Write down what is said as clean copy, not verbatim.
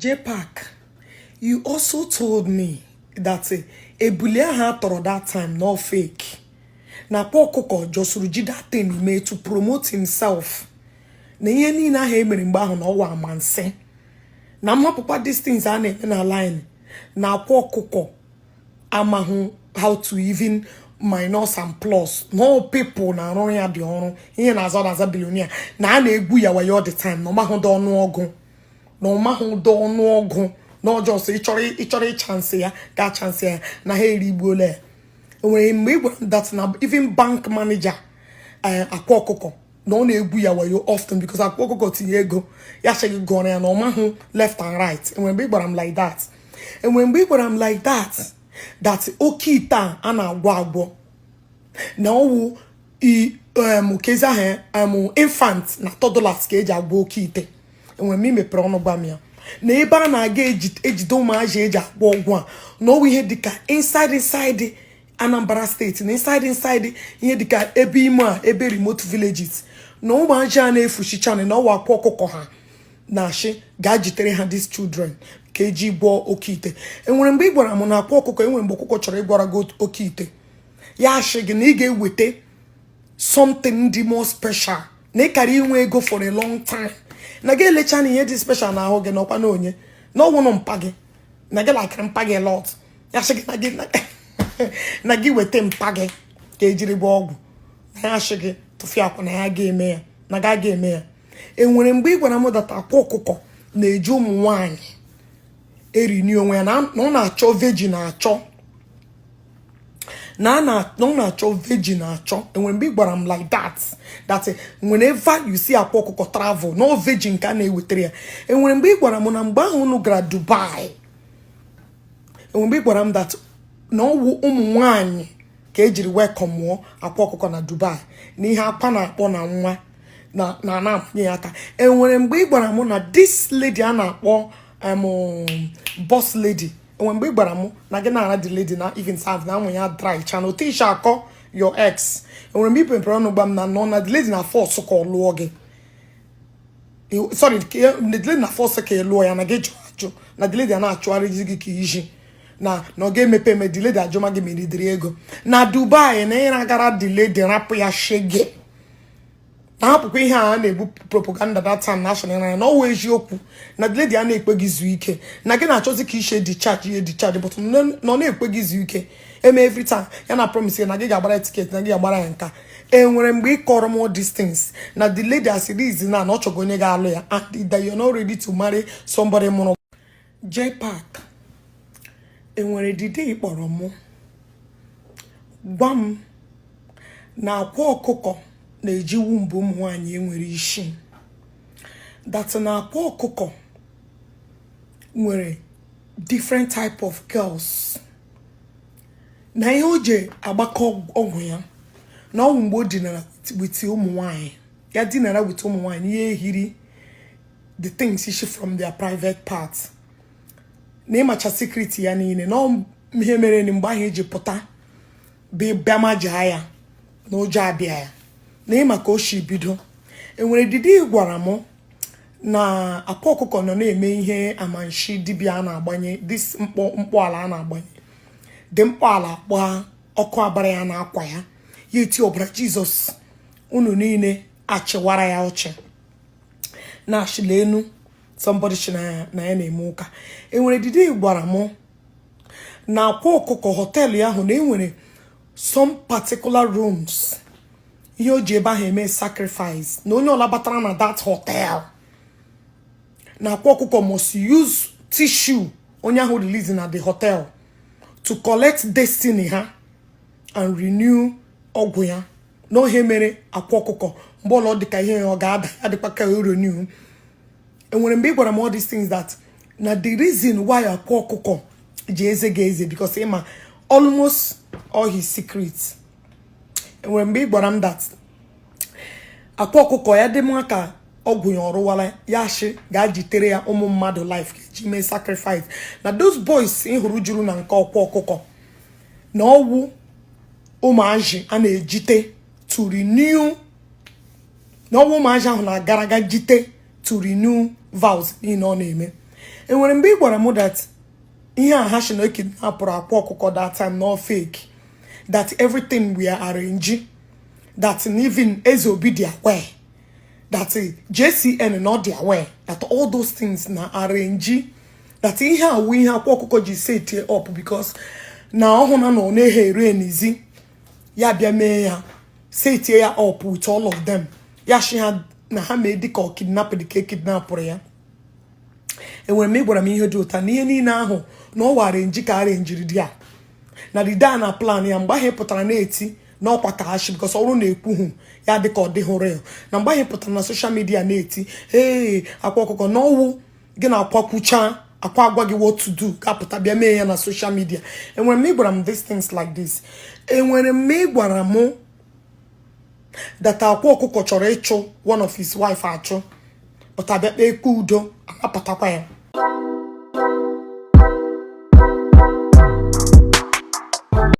JPAC, you also told me that ebule ahụ a tọrọ that time no fake, na Akwa Ọkụkọ jọsụrụ ji that thing mee to promote himself, na ihe niile ahụ emere mgbe ahụ na ọwa amansi, na mmapụkwa these things a na-eme na line, na Akwa Ọkụkọ amahụ how to even minus and plus, no people na-arụ ya dị ọrụ ihe na-aza na-aza billionaire, na a na-egwu ya wayo all the time, na ọmahụ dị ọnụọgụ, na ọmahụ dị ọnụọgụ, na ọjọọ sọ ịchọrọ ịchance ya ga chance ya, na ha erigbuola ya. Enwere mgbe ị gwara m that na even bank manager Akwa Ọkụkọ na ọ na-egwu ya wayo often because Akwa Ọkụkọ tinye ego ya sịghị gụọrọ ya, na ọ mahụ left and right. Enwere mgbe ị gwara m like that? Enwere mgbe ị gwara m like that, that oke ite a na-agwọ agwọ, na ọwụ kezi ahụ infant na toddlers ka eji agwọ oke ite? Enwere m imepere ọnụ gwa m ya na ebe a na-aga ejide ụmụazị eji agwọ ọgwụ a, na ọwụ ihe dịka inside inside Anambra Steeti, na inside inside ihe dịka ebe ime a, ebe remote villages, na ụmụazị a na-efuchicha, na ọwa Akwa Ọkụkọ ha na-achị gaa jitere ha these children ka eji gwọọ oke ite. Enwere mgbe ị gwara m na Akwa Ọkụkọ, enwere mgbe ọkụkọ chọrọ ịgwara gị oke ite, ya ashị gị na ị ga-eweta something dị more special, na ị kara inwe ego for a long time, na gị elecha na ihe dị special na ahụ gị n'ọkwa na onye na ọwụnụ mpa gị, na gị lakịrị mpa gị lot, ya sị gị na gị weta mpa gị ka ejiri gba ọgwụ, na ya sị gị tụfịa akwa, na ya ga-eme ya, na ga ga-eme ya. Enwere mgbe ị gwara m that Akwa Ọkụkọ na-eji ụmụ nwanyị erini onwe ya, na ọ na-achọ virgin achọ, na ọ na-achọ virgin achọ? Enwere mgbe ị gwara m like that, that whenever you see Akwa Ọkụkọ travel, no virgin ka a na-ewetara ya? Enwere mgbe ị gwara m na mgbe ahụ unu gara Dubai, enwere mgbe ị gwara m that na ọwụ ụmụ nwanyị ka ejiri welcome mụọ Akwa Ọkụkọ na Dubai, na ihe akwa na-akpọ na nwa na na na-amanye ya aka? Enwere mgbe ị gwara m na this lady a na-akpọ boss lady, enwere mgbe ị gwara m na gị na-ara the lady na even serve na amụ ya dry chana otu isi akọ your ex? Enwere mgbe ị mepere ọnụ gwa m na nọ na the lady na force ka ọ lụọ gị, sorry, the lady na force ka ị lụọ ya, na gị jụrụ ajụ, na the lady a na-achụgharị gị ka iji na ọ ga-emepe eme, the lady ajụma gị meridiri ego na Dubai, na ịra gara the lady rapụ ya shege, na hapụkwa ihe a na-ebu propaganda that time national ya, na ọwụ eziokwu na the lady a na-ekpe gị zuo ike, na gị na-achọzi ka ishe discharge ihe discharge, but nọ na-ekpe gị zuo ike eme every time ya na promise ya na gị ga-agbara ticket, na gị ga-agbara ya nka. Enwere mgbe ị kọrọ m all these things, na the lady as it is na ọ chọgo onye ga-alụ ya, and that you're not ready to marry somebody mụrụ JPAC? Enwere the day ị kpọrọ mụ gwa m na Akwa Ọkụkọ na-eji wumbu ụmụ nwaanyị enwere isi, that na Akwa Ọkụkọ nwere different type of girls, na ihe o ji agbakọ ọgwụ ya na ọgwụ mgbe o dinara with ụmụ nwanyị, ya dinara with ụmụ nwanyị, ihe ehiri the things issue from their private parts, na ịmacha secret ya niile, na ọ ihe mere na mgbe ahụ eji pụta bịa majaa ya na ụjọ abịa ya, na ịma ka o si bido? Enwere didi gwara m na Akwa Ọkụkọ nọ na-eme ihe amanshi dibịa a na-agbanye this mkpọ mkpọ ala a na-agbanye dị mkpọ ala gbaa ọkụ, abara ya na akwa ya, ya eti ọbara Jizọs, unu niile achịwara ya ọchị na-achịla enu somebody shi na ya na-eme ụka. Enwere didi gwara m na Akwa Ọkụkọ hotel ya ahụ na enwere some particular rooms ihe o ji ebe ahụ eme sacrifice, na onye ọla batara na that hotel, na Akwa Ọkụkọ must use tissue onye ahụ release na the hotel to collect destiny ha and renew ọgwụ ya, na ohe mere Akwa Ọkụkọ mgbe ọla ọ dịka ihe ya ọ ga-ada ya dịkwa ka o renew. Enwere mgbe ị gwara m all these things, that na the reason why Akwa Ọkụkọ ji eze ga eze because ịma almost all his secrets? Enwere mgbe ị gwara m that Akwa Ọkụkọ ya dị mma ka ọgwụ ya ọrụwala ya, ashị ga-ajitere ya ụmụ mmadụ life ka eji mee sacrifice, na those boys ị hụrụ juru na nke Ọkwa Ọkụkọ, na ọwụ ụmụazị a na-ejite to renew, na ọwụ ụmụazị ahụ na-agara aga jite to renew vows niile ọ na-eme? Enwere mgbe ị gwara m that ihe a ha shi na kidnapụrụ Akwa Ọkụkọ that time no fake, that everything we are arranging, that even Eze Obi dị aware, that JCN not dị aware, that all those things na arrange, that ihe a wụ ihe Akwa Ọkụkọ ji set up because na ọhụụ na ọ na-eghe ere n'izi ya bịa mee ya, set ya up with all of them, ya shi ha na ha mee dịka ọ kidnap, dịka kidnapụrụ ya. Enwere m ịgwara m ihe dị ụta na ihe niile ahụ na ọ wara nji ka arenjiri dị a na the day na plan ya. Mgbe ahụ ị pụtara na-eti n'ọkwa ka ashị, because ọrụ na-ekwuhu ya dịka ọ dịghị real, na mgbe ahụ ị pụtara na social media na-eti, "Hey, Akwa Ọkụkọ," na ọwụ gị na-akwa kwucha akwa agwa gị what to do, ga-apụta bịa mee ya na social media. Enwere m ịgwara m these things like this. Enwere m ịgwara m that Akwa Ọkụkọ chọrọ ịchụ one of his wife achụ, but abịa kpee ekpe udo, anapụtakwa ya.